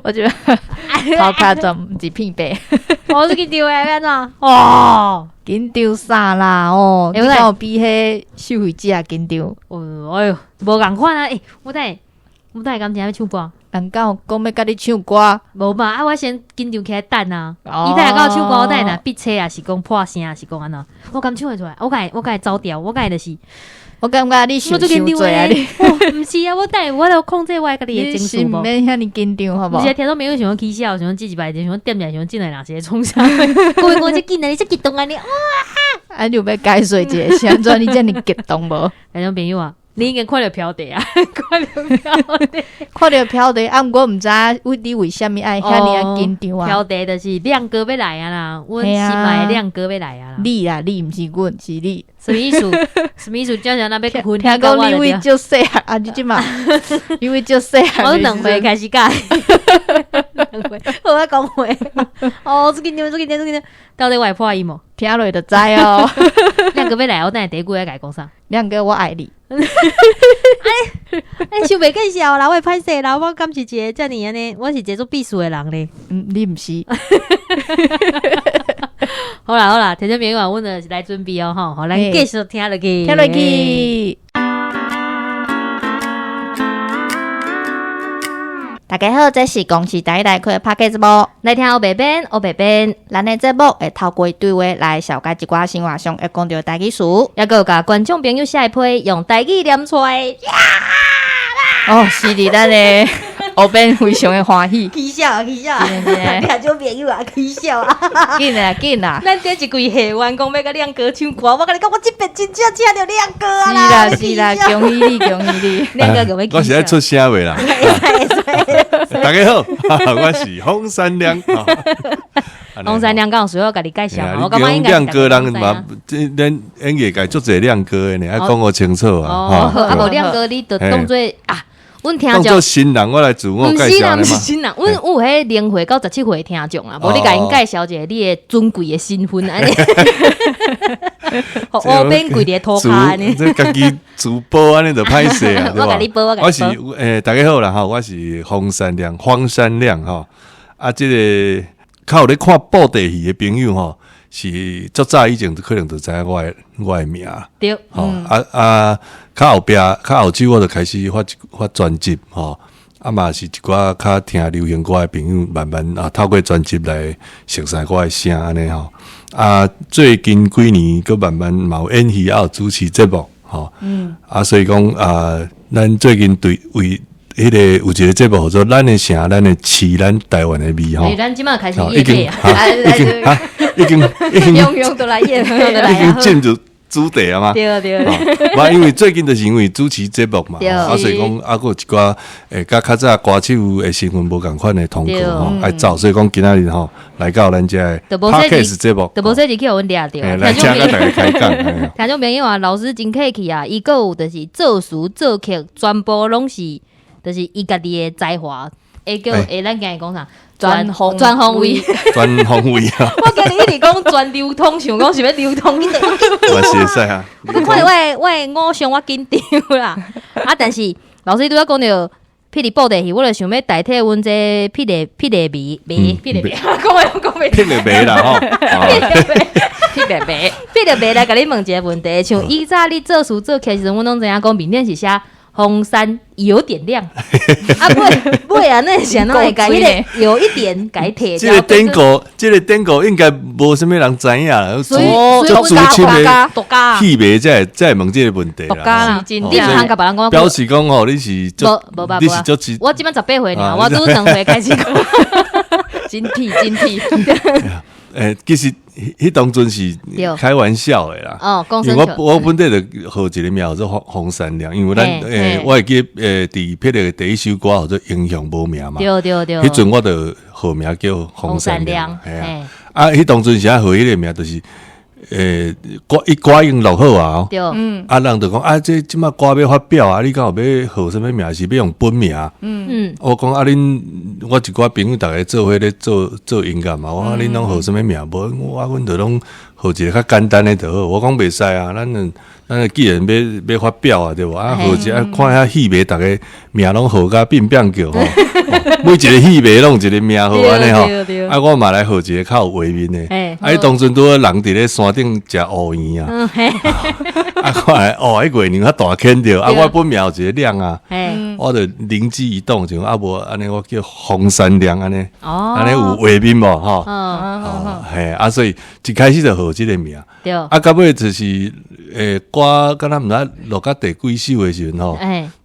我覺得頭殼全一片白。我是緊張的，欲按怎？哦，緊張啥啦？哦，欸你敢有比彼受惠者緊張？哦，哎喲，無仝款啊！欸，我等下敢真欲唱歌？人敢有講欲共你唱歌？無嘛，啊，我先緊張起來等啊。哦伊等下共我唱歌，我等下若閉車啊，是講破聲啊，是講按怎？我敢唱會出來？我敢會走調？我敢會就是。我感覺你想我足緊傷濟啊！張的你，哦，毋是啊，我等下我著控制我家己的你情緒無？是毋免遐爾緊張，好無毋是啊，聽眾朋友想欲起痟，想欲這一擺，想欲點來，想欲進來，若是咧創啥？各位講這緊啊，你這激動啊你！啊，你有欲解說一下，是按怎你遮爾激動無？聽眾朋友啊，你應該看著標題啊，看著標題。看著標題，啊，毋過毋知影你為啥物愛遐爾仔緊張啊？標題就是亮哥欲來啊啦，阮心愛的亮哥欲來啊啦。你啦，你毋是阮，是你。什麼意思？什麼意思？這樣若欲分聽講你為足細漢，啊，你這馬，你為足細漢。我兩歲開始教，兩歲，好啊講話。哦，足緊張，足緊張，足緊張。到底我會破音無？聽落就知哦。亮哥欲來，我等下第一句欲共伊講啥？亮哥，我愛你。欸，想袂見笑啦，我會歹勢啦，我敢是一个遮爾按呢？我是一個做秘書的人咧。嗯，你毋是。好啦好啦，聽眾朋友啊，阮就是來準備哦吼，好，咱繼續聽落去，聽落去。大家好，這是公視台語來開的 Podcast 節目，來聽烏白編，烏白編，咱的節目會透過對話來紹介一寡生活上會講著台語詞，猶閣有共觀眾朋友寫的批用台語念出來。哦，是佇咱的烏編非常的歡喜。起痟啊，起痟啊！聽眾朋友啊，起痟啊！緊啊，緊啊！咱頂一櫃戲員講欲共亮哥唱歌，我共你講，我這邊真正請著亮哥啊啦！是啦，是啦，恭喜你，恭喜你！亮哥有欲我是愛出聲袂啦？大家好，我是洪山亮。洪山亮敢有需要共你介紹嗎？我感覺應該亮哥人嘛，這咱演藝界足濟亮哥的呢，愛講予清楚啊。哦，啊無亮哥，你就當做啊。阮聽當做新人，我來自我介紹。毋是啦，毋是新人，阮有彼零歲到17歲聽眾啊，無你共𪜶介紹一下你的尊貴的身份按呢。予烏編跪佇塗跤按呢。這家己自報按呢就歹勢啊，對吧？我共你報，我共你報。我是欸，大家好啦吼，我是黃山亮，黃山亮吼。啊，這個較有咧看布袋戲的朋友吼，是足早以前可能就知影我的名。對。吼啊啊，較後壁較後手我就開始發發專輯吼，啊嘛是一寡較聽流行歌的朋友，慢慢啊透過專輯來熟悉我的聲按呢吼。啊，最近幾年閣慢慢嘛有演戲，也有主持節目吼。啊，所以講啊，咱最近對為彼個有一個節目叫做《咱的城，咱的市，咱台灣的味》吼。咱這馬開始業配啊，已經啊，已經已經用用都來業配，已經進入主題啊嘛。對對。無，因為最近就是因為主持節目嘛，啊，所以講啊，閣有一寡會佮較早歌手的身份無仝款的通告吼，愛走，所以講今仔日吼來到咱這个 Podcast 節目，就無說入去予阮掠著。來遮佮大家開講。聽眾朋友啊，老師真客氣啊，伊閣有就是作詞作曲，全部攏是。就是伊家己的才華，會叫會咱今日講啥？全方全方位，全方位啊！我今日一直講全流通，想講是欲流通，嘛是會使啊！我看著我的偶像，我緊張啦！啊，但是老師拄才講著霹靂布袋戲，我就想欲代替阮這霹靂霹靂迷迷霹靂迷，講袂講袂，霹靂迷啦吼！霹靂迷，霹靂迷來共你問一个問題，像以早你作詞作曲的時陣，阮攏知影講面頂是寫。紅山有點亮，啊，尾尾啊，那是按怎會共彼个有一點共提。這个典故，這个典故應該無啥物人知影啦。所以，所以資深的戲迷才會問這个問題啦。你毋通共別人講。表示講吼，你是無無吧？你是足資，我這擺18歲爾，我拄2歲開始講。真鐵真鐵。欸，其實彼當陣是開玩笑的啦。哦，因為我本底就號一个名叫做黃黃山亮，因為咱欸，我會記欸，佇彼个第一首歌叫做《英雄無名》嘛。對對對。彼陣我就號名叫黃山亮，嘿啊。啊，彼當陣時號彼个名就是。欸，歌伊歌已經錄好啊，啊，人就講啊，這這擺歌欲發表啊，你敢有欲號啥物名？是欲用本名？我講啊，恁我一寡朋友逐家做伙咧做做音樂嘛，我講恁攏號啥物名？無，我阮就攏號一個較簡單的就好。我講袂使啊，咱既然欲發表啊，對無？啊，號一個看遐戲迷，逐个名攏號甲變變叫吼，每一個戲迷攏有一個名號按呢吼。啊，我嘛來號一個較有畫面的。啊，彼當陣拄好人佇咧山頂食烏圓啊。啊，看來哦，彼月娘較大顯著，啊，我本名有一個亮啊，我就靈機一動，就啊無按呢，我叫荒山亮按呢，按呢有畫面無吼？哦，嘿，啊，所以一開始就號這個名。啊，到尾就是歌，敢若毋知錄到第幾首的時陣吼，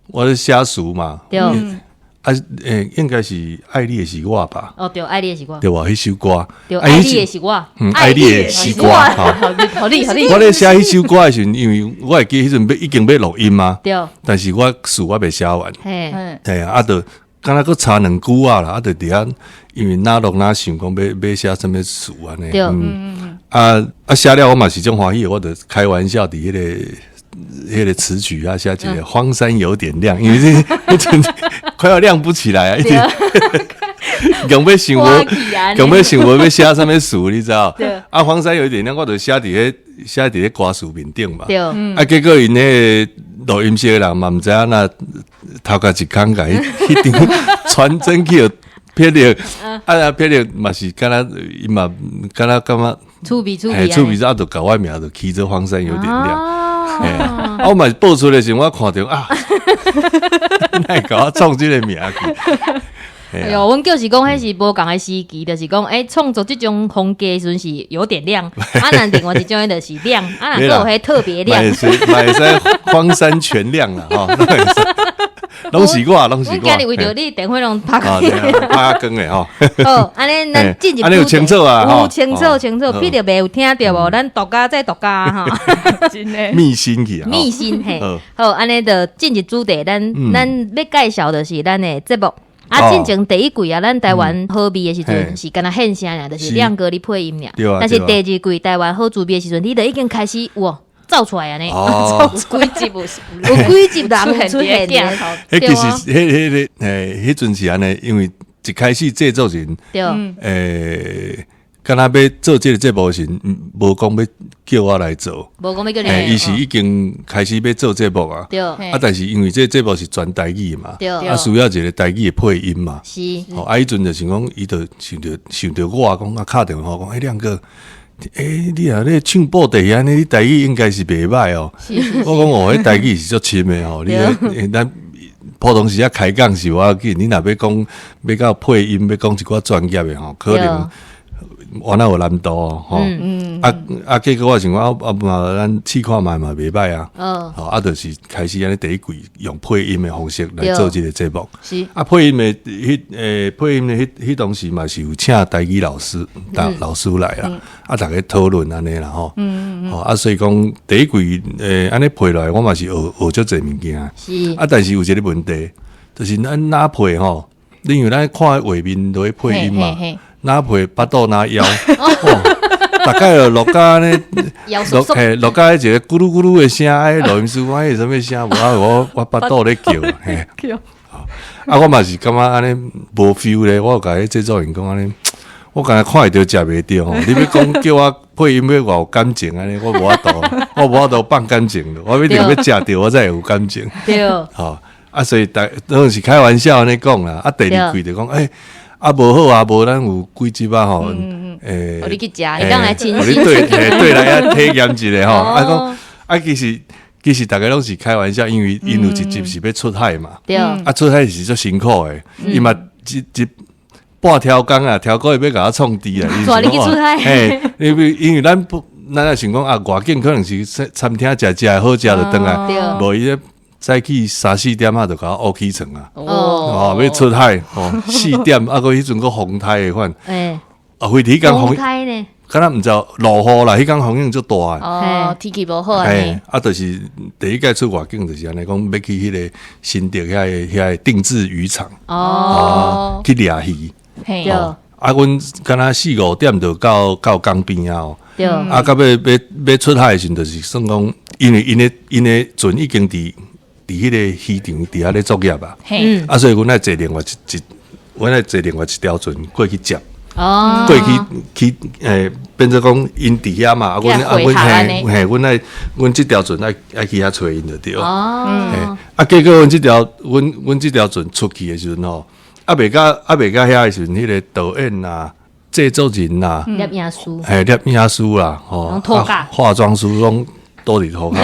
我咧寫詞嘛。啊，應該是愛你的是我吧？哦，對，愛你的是我。對無？彼首歌。對，愛你的是我。嗯，愛你的是我。好，好你，好你。我咧寫彼首歌的時陣，因為我會記彼陣欲已經欲錄音啊。但是我詞我未寫完。嘿啊，啊，就敢若閣差兩句仔啦，啊，就佇遐，因為哪錄哪想講欲寫啥物詞按呢。嗯。啊啊，寫了我嘛是足歡喜，我就開玩笑佇彼個詞曲啊，寫一個荒山有點亮，因為這陣快要亮不起來啊，一直強欲想無，強欲想無欲寫啥物詞，你知影？啊，荒山有點亮，我就寫佇咧歌詞面頂嘛。啊，結果𪜶彼個錄音室的人嘛，毋知影哪頭殼一空，共彼張傳真去予撇著，啊撇著嘛是敢若伊嘛敢若感覺趣味趣味，趣味啊，就共我名就起做荒山有點亮。啊，我嘛是報出來時，我看著啊，哪會共我創這個名去？哎喲，阮就是講，彼是無仝的時期，就是講，欸，創作這種風格的時陣是有點亮，啊，若另外一種的就是亮，啊，若閣有彼特別亮，嘛會使荒山全亮啦，吼，攏是我，攏是我。阮今日為著你電話攏拍開，拍光的吼。好，按呢咱進入按呢有清楚啊，有清楚清楚，彼著袂有聽著無？咱獨家再獨家吼。真的。秘辛去啊。秘辛嘿。好，按呢就進入主題，咱欲介紹的是咱的節目。啊，進前第一季啊，咱台灣好味的時陣是干焦現聲爾，就是亮哥咧配音爾。但是第二季台灣好滋味的時陣，你就已經開始哇走出來按呢，有幾集有幾集人出現鏡頭。彼其實，彼彼個彼陣是按呢，因為一開始製作人，敢若欲做這個節目時，無講欲叫我來做，無講欲叫你來。伊是已經開始欲做節目啊。啊，但是因為這節目是全台語嘛，啊，需要一個台語的配音嘛。吼，啊，彼陣就想講，伊就想著我講啊，敲電話講，欸，亮哥，欸，你若咧唱布袋戲按呢，你台語應該是袂䆀哦。我講哦，彼台語是足深的吼，你咱普通時仔開講是無要緊，你若欲講欲到配音，欲講一寡專業的吼，可能原來有難度哦，吼，啊啊，結果我想講啊嘛，咱試看覓嘛袂䆀啊，吼啊，就是開始按呢第一季用配音的方式來做這個節目，啊，配音的彼配音的彼彼當時嘛是有請台語老師，老師來啦，啊，逐家討論按呢啦吼，吼啊，所以講第一季按呢配落來，我嘛是學學足濟物件，啊，但是有一個問題，就是咱若配吼，因為咱看畫面都咧配音嘛。若配腹肚若枵，逐擺就錄甲按呢，錄嘿錄甲彼一個咕嚕咕嚕的聲，哎，錄音師講彼是啥物聲？無啊，我腹肚咧叫，嘿，啊，我嘛是感覺按呢無 feel 咧，我有共彼製作人講按呢，我敢若看會著食袂著吼，你欲講叫我配音欲偌有感情按呢，我無法度，我無法度放感情，我一定欲食著，我才會有感情。吼，啊，所以逐攏是開玩笑按呢講啦，啊，第二季就講，欸。啊，無好啊，無咱有幾集啊吼，欸，予你去食，會當來親身，對，對來遐體驗一下吼。啊講，啊其實逐家攏是開玩笑，因為𪜶有一集是欲出海嘛，啊出海是足辛苦的，伊嘛一一半條工啊，超過伊欲共我創治啊，帶你去出海，嘿，因為咱不，咱也想講啊，外景可能是餐廳食食好食就轉來，無伊早起三四點仔就共我烏起床啊！哦，欲出海哦，四點啊，閣彼陣閣風颱的款，啊，非佇彼工風呢？敢若毋知落雨啦，彼工風雨足大的。哦，天氣無好按呢。啊，就是第一擺出外景就是按呢，講欲去彼個新竹遐個定置漁場哦，去掠魚。嘿，啊，阮敢若四五點就到港邊啊！哦，啊，到尾欲出海的時陣，就是算講，因為𪜶的船已經佇彼個漁場佇遐咧作業啊，啊，所以阮愛坐另外一條船過去接。過去去變做講𪜶佇遐嘛，啊，阮啊阮嘿嘿，阮愛阮這條船愛去遐揣𪜶就對。啊，結果阮這條船出去的時陣吼，猶未到遐的時陣，彼個導演啊、製作人啊、攝影師，嘿，攝影師啦，吼，化妝師攏倒佇塗跤。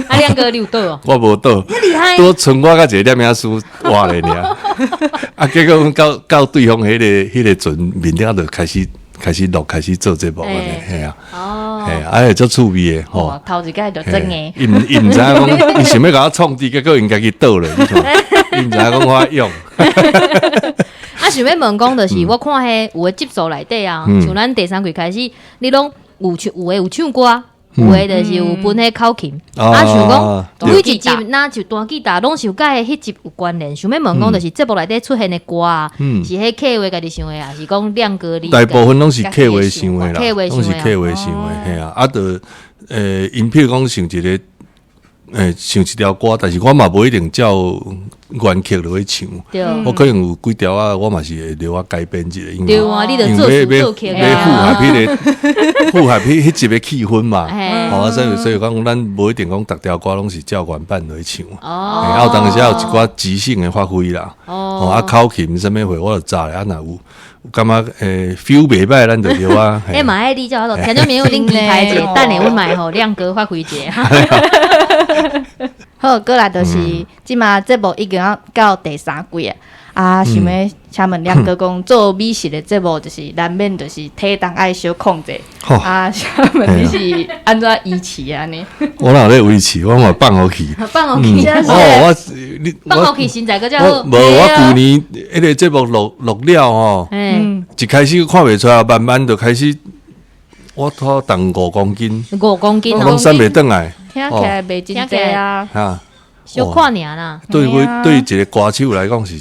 啊，亮哥你有倒哦？我無倒，拄賰我佮一个攝影師活咧爾。啊，結果阮到對方彼個船面頂就開始錄，開始做節目按呢，嘿啊，嘿啊，啊，足趣味的吼。頭一擺就真的。伊毋知影講，伊想欲共我創治，結果𪜶家己倒咧，伊毋知影講我用。啊，想欲問講，就是我看彼有的集數內底啊，像咱第三季開始，你攏有唱，有的有唱歌。有的就是有分彼口琴，啊，想講每一集若就彈吉他，攏是有佮彼集有關聯。想欲問講，就是節目內底出現的歌啊，是彼客戶家己想的，抑是講亮哥你？大部分攏是客戶想的啦，攏是客戶想的，嘿啊，啊，就𪜶譬如講想一个，想一條歌，但是我嘛無一定照原曲落去唱，我可能有幾條啊，我嘛是會留我改編一下，因為對啊，你著做詞作曲欲符合彼个符合彼彼集的氣氛嘛，吼，所以講，咱無一定講逐條歌攏是照原版落去唱，啊，有當時有一寡即興的發揮啦，哦，啊，口琴啥物貨我就早咧，啊，若有感覺feel 袂䆀，咱就著啊。欸，嘛愛你叫我聽眾朋友恁期待者，等下阮嘛會予亮哥發揮一下。好，過來就是這馬節目已經到第三季啊。啊，想欲請問亮哥講做美食的節目，就是難免就是體重愛小控制。啊，請問你是按怎維持按呢？我哪有咧維持？我嘛放予去。放予去。哦，我你放予去身材閣較好。無，我舊年彼个節目錄了吼，一開始看袂出來，慢慢就開始，我拄重5公斤。 5公斤，我攏瘦袂轉來。聽起來袂真濟啊。哈，小可爾啦。對我對一个歌手來講是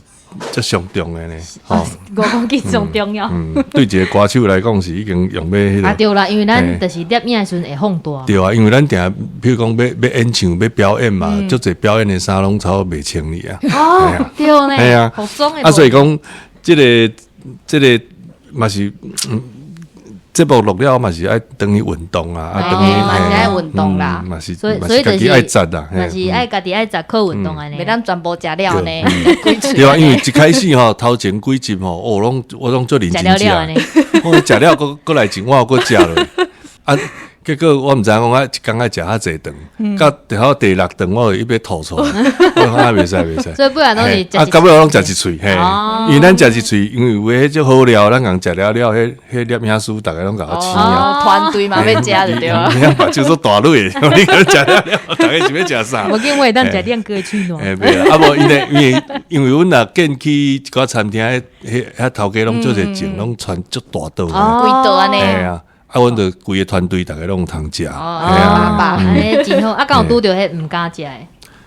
足上重的呢。吼， 5公斤上重要。嗯，對一个歌手來講是已經用欲彼个。啊對啦，因為咱就是攝影的時陣會放大。對啊，因為咱定譬如講欲演唱、欲表演嘛，足濟表演的衫攏差不多袂穿去啊。哦，對呢。嘿啊，服裝的。啊，所以講，這個嘛是。節目錄了嘛是愛轉去運動啊，啊，轉去嘛是愛運動啦，嘛是，所以家己愛節啊，嘛是愛家己愛節靠運動按呢，袂當全部食了呢。對啊，因為一開始吼，頭前幾集吼，哦，我攏足認真食，我食了閣閣來一碗閣食落，啊，結果我毋知影講我一工愛食遐濟頓，到然後第六頓我就欲吐出來，我講啊袂使袂使。所以不然攏是啊，到尾我攏食一喙，嘿，因為咱食一喙，因為有的彼種好料，咱共食了了，彼彼攝影師逐家攏共我試啊。團隊嘛欲食就對啊。你目睭做大蕊，你講食了了，逐家是欲食啥？無緊，我會當食亮哥的喙瀾。欸，袂啦，啊無因為阮若進去一寡餐廳，彼彼遐頭家攏做濟種，攏傳足大桌的，幾桌按呢。嘿啊。啊，阮就規个團隊，逐家攏有通食。哦，啊，按呢真好。啊，敢有拄著彼毋敢食的？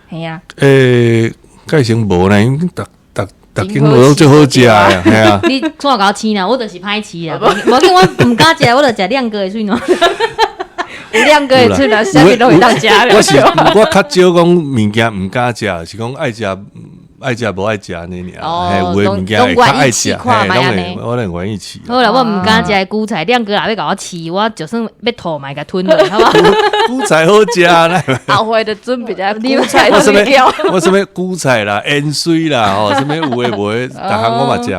嘿啊。欸，蓋成無呢，因為逐逐間攏足好食的，嘿啊。你怎共我試啦？我就是歹試啦。無緊，我毋敢食，我就食亮哥的喙瀾。有亮哥的喙瀾，啥物攏會當食。我是我較少講物件毋敢食，是講愛食。愛食無愛食按呢爾，嘿，有的物件會較愛食，嘿，攏會我攏會願意試。好啦，我毋敢食韭菜，亮哥若欲共我試，我就算欲吐嘛會共吞落，好無？韭菜好食啦，後回就準備一下韭菜水餃。我啥物韭菜啦、芫荽啦，吼，啥物有的無的，逐項我嘛食。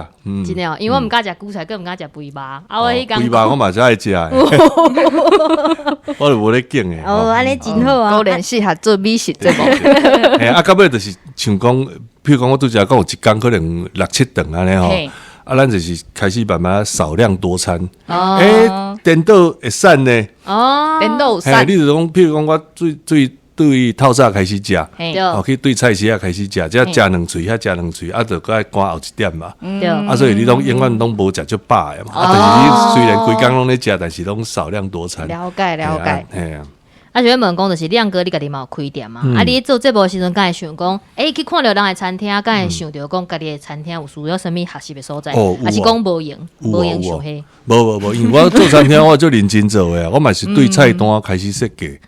真的哦，因為我毋敢食韭菜，閣毋敢食肥肉。啊，我彼工肥肉我嘛是愛食的，我就無咧揀的。哦，按呢真好啊，果然適合做美食節目。嘿，啊，到尾就是像講，譬如講，我拄才講有一工可能六七頓按呢吼，啊，咱就是開始慢慢少量多餐。欸，顛倒會瘦呢。哦，顛倒有瘦。你就講，譬如講，我最最對透早開始食，哦，去對菜市仔開始食，這食兩喙，遐食兩喙，啊，就閣愛趕後一點嘛。啊，所以你攏永遠攏無食足飽的嘛。啊，但是你雖然規工攏咧食，但是攏少量多餐。了解了解。嘿啊。啊，想欲問講就是亮哥，你家己嘛有開店嘛？啊，你做節目的時陣，敢會想講，欸，去看著人的餐廳，敢會想著講家己的餐廳有需要啥物學習的所在？哦，還是講無閒，無閒想彼？無無無，因為我做餐廳，我足認真做的，我嘛是對菜單開始設計。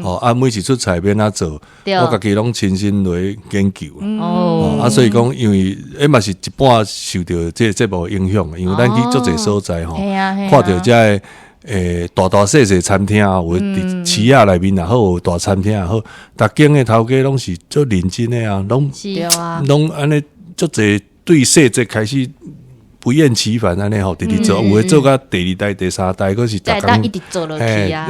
哦，啊，每一出菜欲按怎做，我家己攏親身來研究。哦，啊，所以講，因為彼嘛是一半受著這個節目影響，因為咱去足濟所在吼，看著這个。大大細細餐廳啊，有佇市仔內面也好，有大餐廳也好，逐間的頭家攏是足認真的啊，攏攏按呢足濟對細節開始不厭其煩按呢吼，直直做，有的做甲第二代、第三代，閣是逐工一直做落去啊。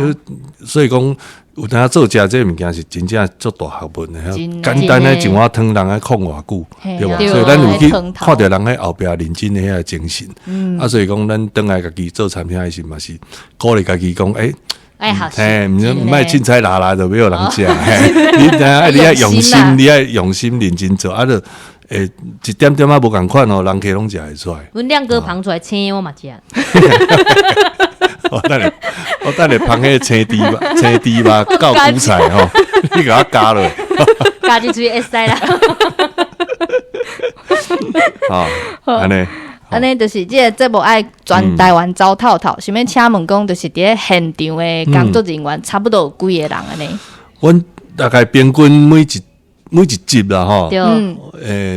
所以講，有當做食這个物件是真正足大學問的，簡單的一碗湯，人愛控偌久，對無？所以咱有去看著人彼後壁認真的彼个精神，啊，所以講咱轉來家己做餐廳的時，嘛是鼓勵家己講，欸，嘿，毋毋愛凊彩拿來就欲予人食，你知影你愛用心，你愛用心認真做，啊，就會一點點仔無仝款哦，人客攏食會出來。阮亮哥捧出來青，我嘛食。我等下，我等下捧彼个青豬肉、青豬肉到韭菜吼，你共我加落。加一喙會使啦。好，按呢，按呢就是這个節目愛全台灣走透透，想欲請問講，就是佇咧現場的工作人員，差不多有幾个人按呢？阮大概平均每一集啦吼，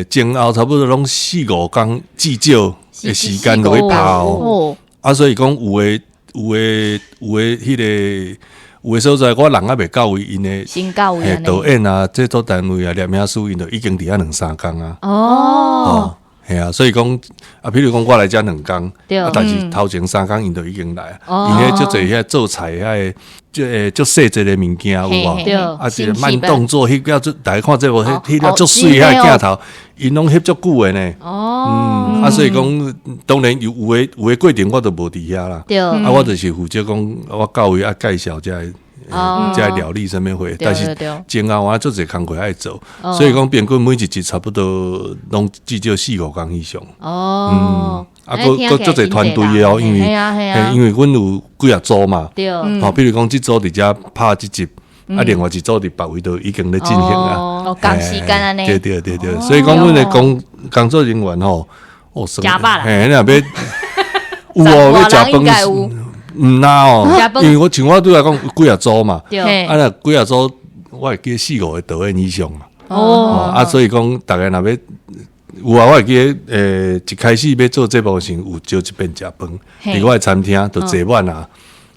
前後差不多攏四五工至少的時間落去拍哦。啊，所以講有的。有的有的彼个有的所在，我人猶未到位，𪜶的導演啊、製作單位啊、攝影師，𪜶就已經佇遐兩三工啊。哦，嘿啊，所以講啊，比如講我來遮兩工，啊，但是頭前三工𪜶就已經來啊。𪜶彼足濟遐做菜遐个，這足細節的物件有無？啊，這個慢動作，彼個足大家看這部，彼個足媠彼個鏡頭，𪜶攏翕足久的呢。哦，啊，所以講，當然有有的有的過程我都無佇遐啦。對，啊，我就是負責講，我到位啊介紹這个這个料理啥物貨，但是前後我足濟工課愛做，所以講平均每一集差不多攏至少四五工以上。哦，啊，閣閣足濟團隊的哦，因為因為阮有幾若組嘛。對，吼，比如講這組佇遮拍這集。啊，另外一組佇別位都已經咧進行啊，哦，仝時間按呢？對對對對，所以講阮的工作人員吼，哦，食飽啦，嘿，你若欲有哦，欲食飯，毋若哦，因為我像我拄才講有幾若組嘛，啊若幾若組，我會記四五個導演以上嘛，哦，啊，所以講逐家若欲有啊，我會記得，一開始欲做節目時，有招一遍食飯，佇我的餐廳就坐滿啊。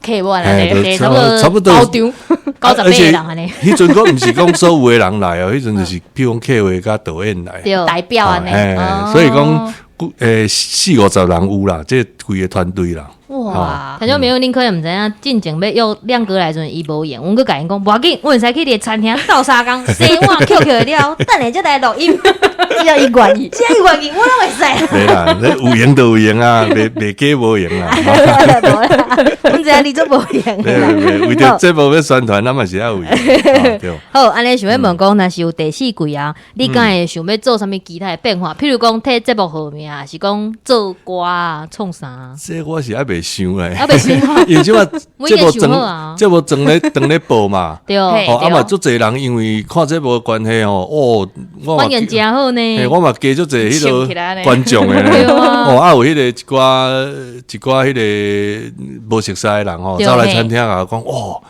客滿按呢，差不多包場九十八个人按呢。彼陣閣毋是講所有的人來哦，彼陣就是比如講客戶佮導演來，代表按呢。所以講，四五十人有啦，這規个團隊啦。哇！聽眾朋友，恁可能毋知影，進前欲約亮哥來時陣，伊無閒，阮閣共𪜶講，無要緊，阮會使去你的餐廳鬥相共，洗碗抾抾了，等下才來錄音。只要伊願意，只要伊願意，我攏會使。袂啦，你有閒就有閒啊，袂袂假無閒啊。阮知影你足無閒。對，為著節目欲宣傳，咱嘛是愛有閒。對。好，按呢想欲問講，若是有第四季啊，你敢會想欲做啥物其他的變化？譬如講替節目號名，還是講做歌啊，創啥？這我是猶未想咧，猶未想，因為這馬節目裝節目裝咧當咧播嘛。對。哦，啊嘛足濟人因為看節目的關係吼，哦，我反應誠好呢。我嘛加足濟彼个觀眾的咧。哦，啊有彼个一寡一寡彼个無熟似的人吼，走來餐廳啊講，哦，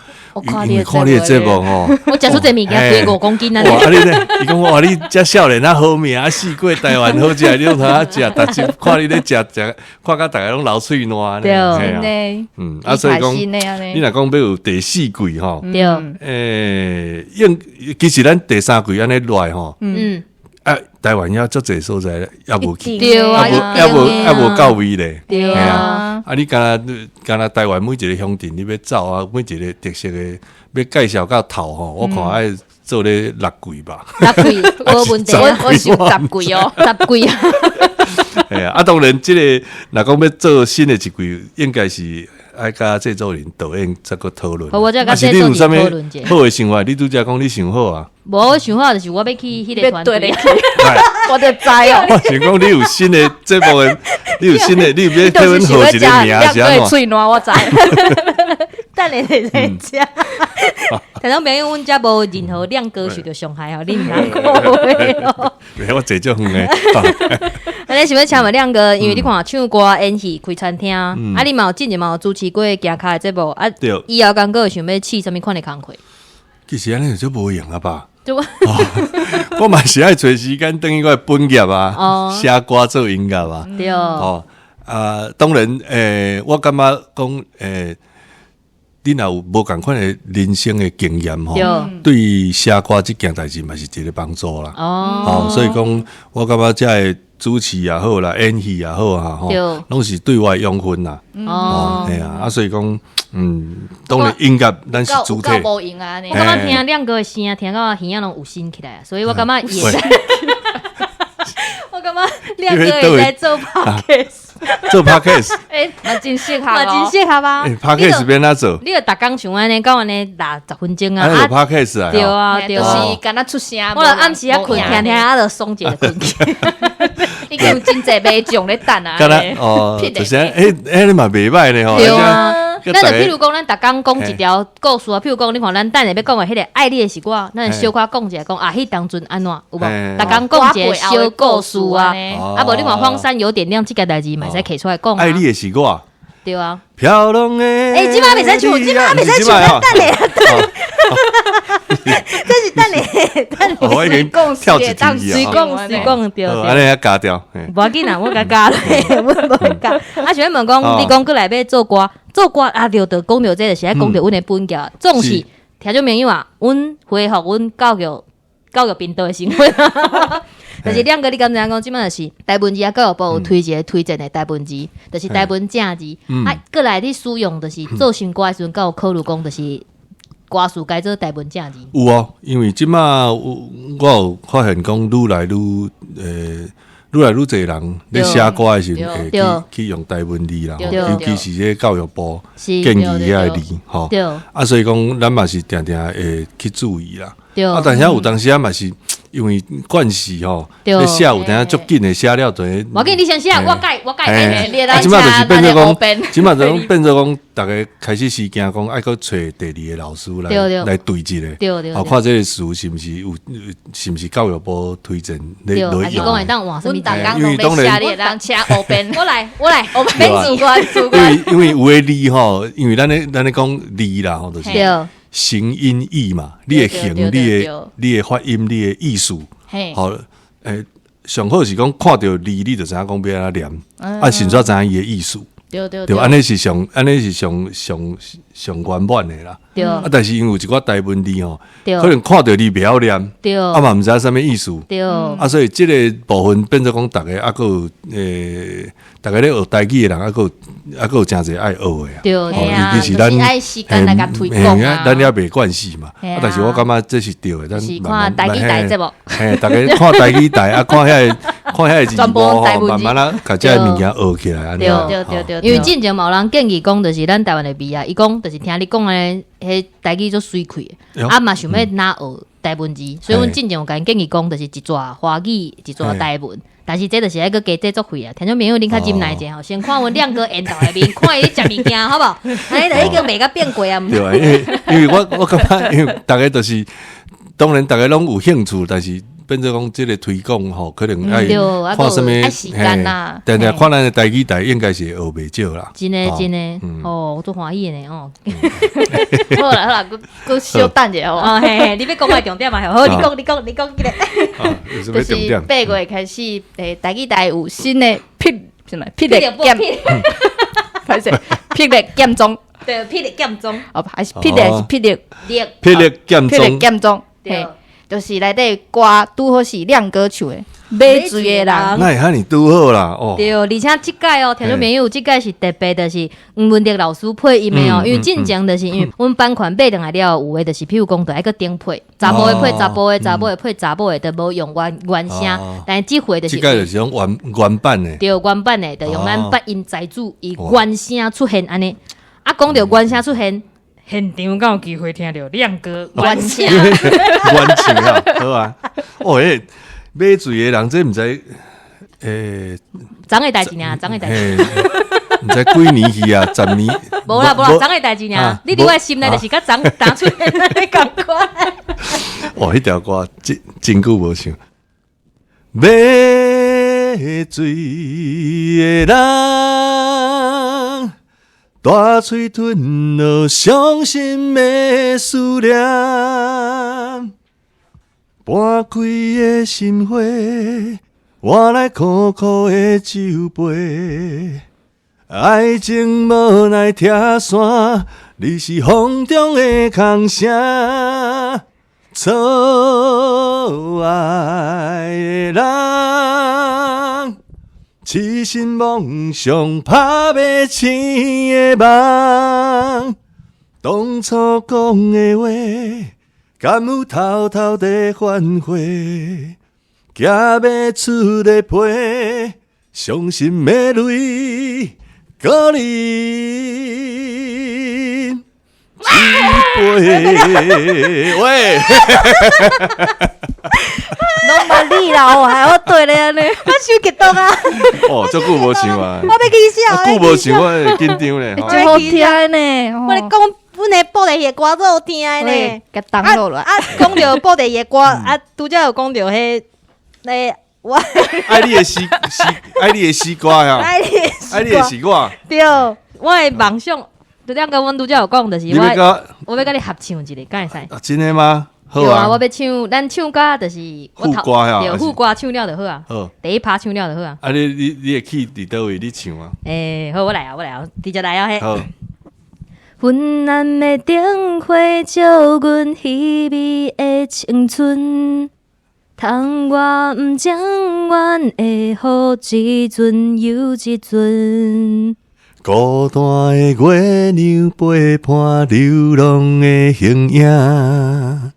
因為看你的節目吼，我食出這物件肥五公斤啊！哇，啊你咧，伊講哇，你遮少年啊好命啊，四過台灣好食，你攏通啊食，逐集看你咧食食，看甲逐家攏流喙瀾。對，嗯，啊，所以講，你若講欲有第四季吼，對，應其實咱第三季按呢落來吼，嗯，啊，台灣猶足濟所在猶無去，對啊，猶無到位咧，對啊，啊，你敢若敢若台灣每一個鄉鎮你欲走啊，每一個特色的欲介紹到透吼，我看愛做咧六季吧，六季無問題，我想十季哦，十季啊。嘿啊，啊，當然，這個若講欲做新的一季，應該是愛佮製作人、導演再閣討論。好，我再佮製作人討論者。好的想法，你拄才講你想好啊？無，我想好就是我欲去彼个團隊。我就知哦。我想講你有新的節目的，你有新的，你有欲替阮號一個名是按怎？喙瀾我知。等下會使食。聽眾朋友，阮遮無任何亮哥受著傷害吼，你毋通誤會哦。袂，我坐足遠的。按呢想欲請問亮哥，因為你看唱歌、演戲、開餐廳，啊，你嘛有進前嘛有主持過行跤的節目，啊，以後敢閣會想欲試啥物款的工課？其實按呢就無閒啊吧？就我嘛是愛揣時間轉去我的本業啊，寫歌做音樂啊。哦，啊，當然，我感覺講，你若有無仝款的人生的經驗吼，對寫歌這件代誌嘛是一個幫助啦。哦，所以講，我感覺這个主持也好啦，演戲也好啊，吼，攏是對我的養分啦。哦，嘿啊，啊，所以講，當然音樂咱是主體。我感覺聽亮哥的聲，聽到耳仔攏有神起來啊，所以我感覺伊，我感覺亮哥會使做 podcast，做 podcast，欸，嘛真適合，嘛真適合啊。 podcast 欲按怎做？你著逐工像按呢，到按呢60分鐘啊。啊，podcast 啊。對啊，對啊，就是敢若出聲。我暗時仔睏聽聽，啊，就爽一下睏去。已經有真濟麥將咧等啊。敢若哦，就是欸欸，你嘛袂䆀呢吼。對啊。咱就譬如講，咱逐工講一條故事啊，譬如講，你看咱等下欲講的彼个愛你的是我，咱小可講一下，講啊，彼當陣按怎有無？逐工講一個小故事啊，啊無你看荒山有點亮這件代誌嘛會使提出來講。愛你的是我。對啊。飄浪的。欸，這擺袂使唱，這擺袂使唱，等下，這是等下，等下。我已經跳一題啊。隨講隨講對對。按呢加掉。無要緊啦，我共加咧，我無加。啊，想欲問講，你講閣來欲做歌，做歌啊，對，就講著這就是愛講著阮的本業，總是聽眾朋友啊，阮恢復阮教育頻道的身份。就是亮哥，你敢知影講？這擺就是台文字啊，教育部有推一个推薦的台文字，就是台文正字。啊，閣來你使用就是做新歌的時陣，敢有考慮講就是歌詞改做台文正字？有哦，因為這擺我有發現講愈來愈愈來愈濟人咧寫歌的時陣會去用台文字啦，尤其是這教育部建議遐个字吼。啊，所以講咱嘛是定定會去注意啦。啊，但是有當時啊嘛是因為慣勢吼，咧寫有當足緊的寫了就。無緊，你先寫，我改，我改。啊，這擺就是變做講，這擺就變做講，逐家開始時驚講愛閣揣第二个老師來對一下，哦，看這个詞是毋是有，是毋是教育部推薦咧來用。因為當然，我來，我來，我免主觀，主觀。因為有的字吼，因為咱咧講字啦吼，就是形音義嘛，你的形，你的發音，你的意思，好，上好是講看著字，你就知影講欲按怎念，啊，甚至知影伊的意思。對對對，按呢是上，按呢是上上上圓滿的啦。對。啊，但是因為有一寡台文字吼，可能看著字袂曉念，啊嘛毋知影啥物意思。對。啊，所以這个部分變做講，逐家猶閣有逐家咧學台語的人，猶閣有猶閣有誠濟愛學的啊。對。尤其是咱，愛時間來共推廣啊。咱也袂慣勢嘛。啊，但是我感覺這是對的。咱是看台語台節目。嘿，逐家看台語台啊，看遐个看遐個字幕吼，慢慢啊，共這个物件學起來。對對對對。因為進前嘛有人建議講，就是咱台灣的字啊，伊講就是聽你講的，彼台語足媠氣，啊嘛想欲若學台文字，所以阮進前有共𪜶建議講，就是一逝華語，一逝台文。但是這就是愛閣加製作費啊！聽眾朋友，恁較忍耐者吼，先看阮亮哥緣投的面，看伊咧食物件，好無？按呢就已經袂甲變過啊！對啊，因為我感覺，因為逐家就是當然，逐家攏有興趣，但是變做講這个推廣吼，可能愛看啥物時間啦。定定看咱的台語台應該是會學袂少啦。真的真的，哦，我足歡喜的呢哦。好啦好啦，閣閣小等一下哦。嘿嘿，你欲講我的重點嘛？好，你講你講你講起來。就是8月開始，台語台有新的霹什麼霹靂劍，歹勢，霹靂劍宗。對，霹靂劍宗。哦，還是霹靂還是霹靂？霹靂劍宗。霹靂劍宗，嘿。就是內底歌拄好是亮哥唱的，買醉的人。哪會遐爾拄好啦？哦，對，而且這屆哦，聽眾朋友，這屆是特別，就是黃文德老師配音的哦。因為進前就是因為阮版權買轉來了，有的就是譬如講，就愛閣重配，查埔的配查埔的，查某的配查某的，就無用原聲。但是這回就是，這屆就是用原版的，對，原版的，就用咱八音才子以原聲出現按呢。啊，講著原聲出現。現場敢有機會聽著亮哥原聲？原聲啊，好啊。哦，彼買醉的人，這毋知，昨的代誌爾，昨的代誌。毋毋知幾年去啊，10年。無啦無啦，昨的代誌爾，你佇我心內就是佮昨當出現的仝款。哦，彼條歌真真久無唱。迷醉的人，大喙吞落傷心的思念，半開的心花，換來苦苦的酒杯。愛情無奈拆散，你是風中的空聲。錯愛的人，痴心妄想拍袂醒的夢，當初講的話，敢有偷偷地反悔？寄袂出的批，傷心的淚，閣啉一杯。喂，攏嘛你啦，哦，害我對咧按呢，我傷激動啊！哦，足久無唱啊，我欲起笑，久無唱我會緊張咧。真好聽呢！我咧講，阮的布袋戲歌足好聽的呢，共重落來。啊，講著布袋戲歌，啊，拄才有講著彼，咧我愛你的詩詩，愛你的詩歌呀，愛你的愛你的是我。對，我的夢想，拄才佮阮拄才有講，就是我我欲佮你合唱一下，敢會使？啊，真的嗎？好啊，我欲唱，咱唱歌就是副歌啊，對，副歌唱了就好啊。好，第一拍唱了就好啊。啊，你你你的曲佇佗位？你唱啊？欸，好，我來啊，我來啊，直接來啊，彼。好。昏暗的燈火照阮彼暝的青春，窗外毋情願的雨一陣又一陣。孤單的月娘陪伴流浪的形影，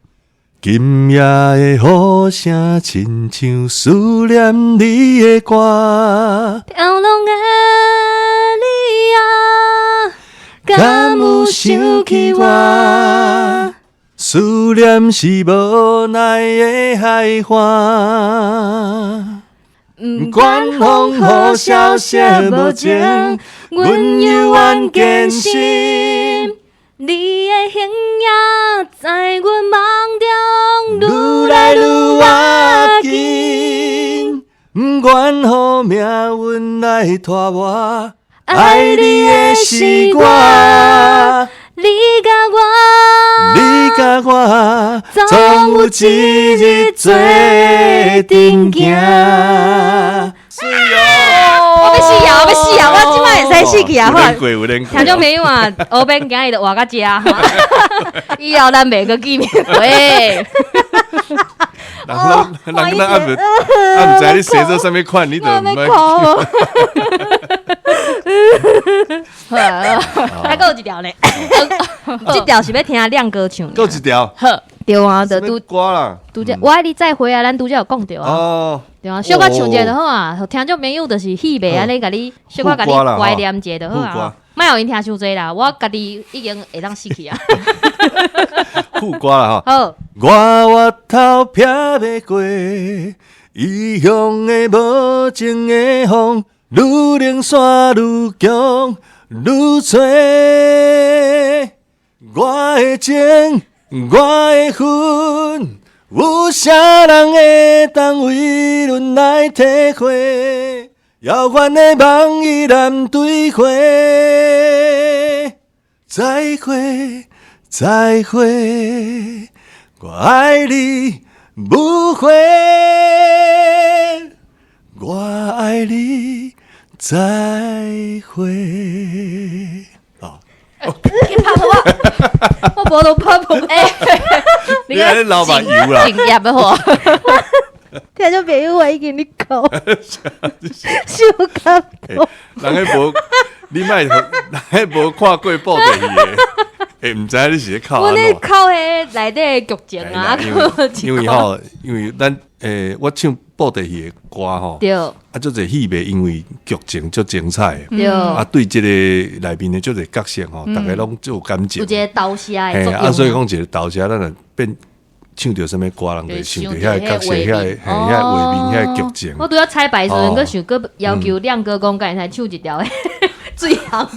今夜的雨聲親像思念你的歌。飄浪的你啊，敢有想起我？思念是無奈的海岸，不管風雨蕭瑟無情，阮猶原堅信。你的形影在阮夢中愈來愈近，不願予命運來拖我，愛你的是我，你佮我，你佮我，總有一日做陣行。我欲死啊！我欲死啊！我這擺會使死去啊！有練過，聽眾朋友啊，烏邊今日就活到這，以後咱袂閣見面。喂，人人人咱猶毋知你寫做啥物款，你就毋愛。還閣有一條咧，這條是欲聽亮哥唱。閣一條。好，對啊，就拄歌啦，拄才我愛你再會啊，咱拄才有講著啊。哦。對啊，小可唱一下就好啊，聽眾朋友就是戲迷按呢，共你小可共你懷念一下就好啊。莫予𪜶聽傷濟啦，我家己已經會當死去啊。副歌啦吼。好。我額頭避袂過，異鄉的無情的風，愈冷煞愈強愈吹。我的情，我的恨，有啥人會當為阮來體會？遙遠的夢依然對話。再會，再會，我愛你無悔，我愛你再會。哦，你拍我，我無都拍無。你按呢流目油啦，敬業的吼。聽眾朋友，我已經咧哭，傷感動。人彼無，你莫，人彼無看過布袋戲的，會毋知你是咧哭按怎。阮咧哭彼內底劇情啊，因為吼，因為咱我唱布袋戲的歌吼，對，啊，足濟戲迷因為劇情足精彩，對，啊，對這個內面的足濟角色吼，逐家攏足有感情，有一個投射的作用。啊，所以講一個投射，咱若變唱著啥物歌，人就會想著遐个角色、遐个嘿遐畫面、遐个劇情。我拄才彩排時陣，閣想閣要求亮哥講，敢會使唱一條最後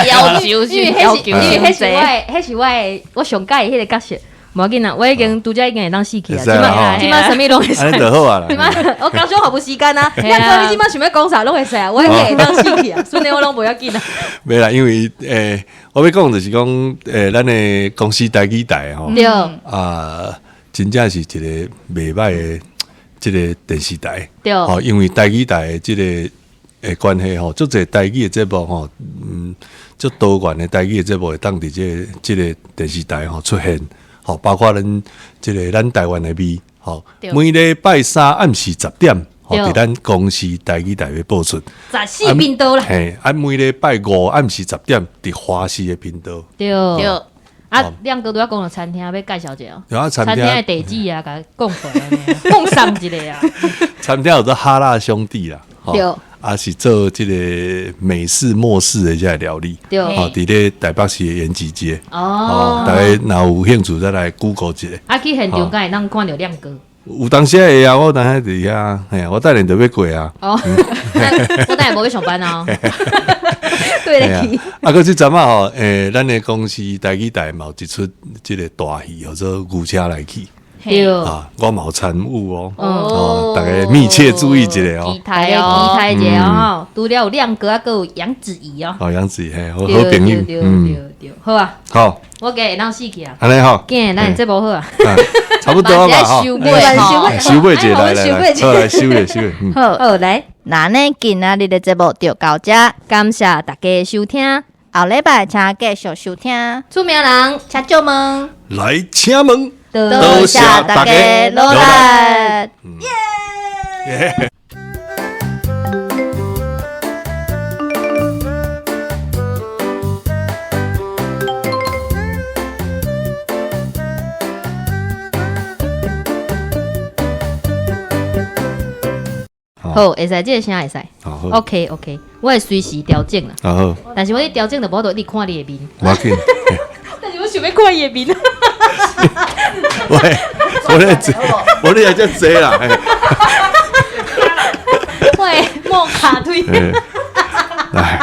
要求因為彼是，因為彼是我的，彼是我的，我上佮意彼個角色。無要緊啦，我已經拄才已經會當死去啊！這擺這擺啥物攏會使。按呢就好啊啦。這擺我工商服務時間啊，亮哥你這擺想欲講啥攏會使啊，我已經會當死去啊，算了我攏無要緊啊。袂啦，因為我欲講就是講咱的公視台語台吼，對啊，真正是一個袂䆀的這個電視台，對，吼，因為台語台的這個的關係吼，足濟台語的節目吼，足多元的台語的節目會當佇這個電視台吼出現。吼，包括咱這個咱台灣的味，吼，每禮拜三暗時10點，吼，佇咱公視台語台欲播出。14頻道啦。嘿，啊，每禮拜五暗時10點，佇華視的頻道。對。對。啊，亮哥拄仔講著餐廳欲介紹一下哦。餐廳的地址啊，共講出來，講送一下啊。餐廳叫做哈辣兄弟啦。對。啊，是做這個美式、末世的這个料理，對，吼，佇咧台北市的延吉街，哦，大家若有興趣再來 Google 一下。啊，去現場敢會當看著亮哥？有當時會啊，我當時佇遐，嘿，我等下就欲過啊。哦，我等下無欲上班哦。對咧，啊，閣這陣仔吼，咱的公視台語台嘛有一齣這个大戲，叫做《牛車來去》。對啊，我嘛有參與哦，哦，大家密切注意一下哦，期待哦，期待一下哦。除了有亮哥，還閣有楊子怡哦。哦，楊子怡嘿，好朋友，對對對，好啊，好，我今日會當死去啊，按呢好，今日咱的節目好啊，差不多吧，收尾吼，收尾一下，來來來，好來收尾收尾，好，好來，那呢今仔日的節目就到這，感謝大家收聽，後禮拜請繼續收聽，出名人請借問，來請問。多謝大家努力。耶！好，會使，這個聲會使。OK OK，我會隨時調整啦。好，但是我咧調整就無法度一直看你的面。無要緊。但是我想欲看伊的面。喂，我咧坐，我咧遮坐啦。喂，莫卡腿。来，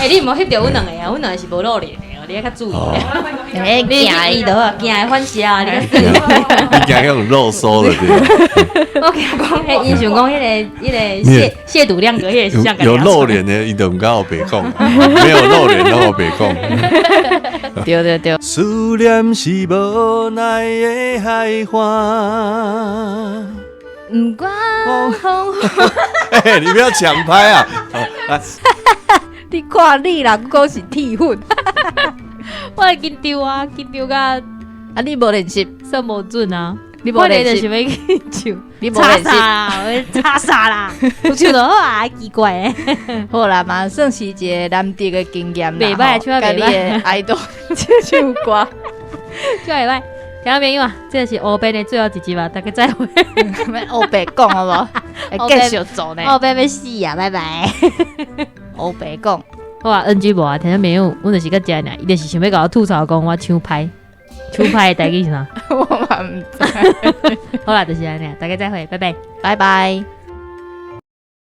欸，你毋好翕著阮兩個啊，阮兩個是無露臉的哦，你愛較注意。欸，你驚伊就好，驚會反射啊！你驚用肉搜的對。我驚講，彼𪜶想講彼個褻褻瀆亮哥，彼個是像有露臉的，伊就毋敢烏白講；沒有露臉，攏烏白講。對對對。思念是無奈的海岸。毋管風。欸，你不要搶拍啊！你看你啦，閣是鐵粉。我會緊張啊，緊張甲啊！你無練習，算無準啊！你無練習，就是欲去唱，你無練習啦，我插啥啦？有唱就好啊，奇怪。好啦嘛，算是一個難得的經驗啦。袂歹，唱袂歹。愛豆唱歌，唱袂歹。聽眾朋友啊，這是烏白的最後一集吧，大家再會。欲烏白講好無？會繼續做呢。烏白欲死啊！拜拜。烏白講。好啊，NG 無啊，聽眾朋友，阮就是佮遮爾，伊就是想欲共我吐槽講我唱歹，唱歹的代誌是啥？我嘛毋知。好啦，就是按呢，大家再會，拜拜，拜拜。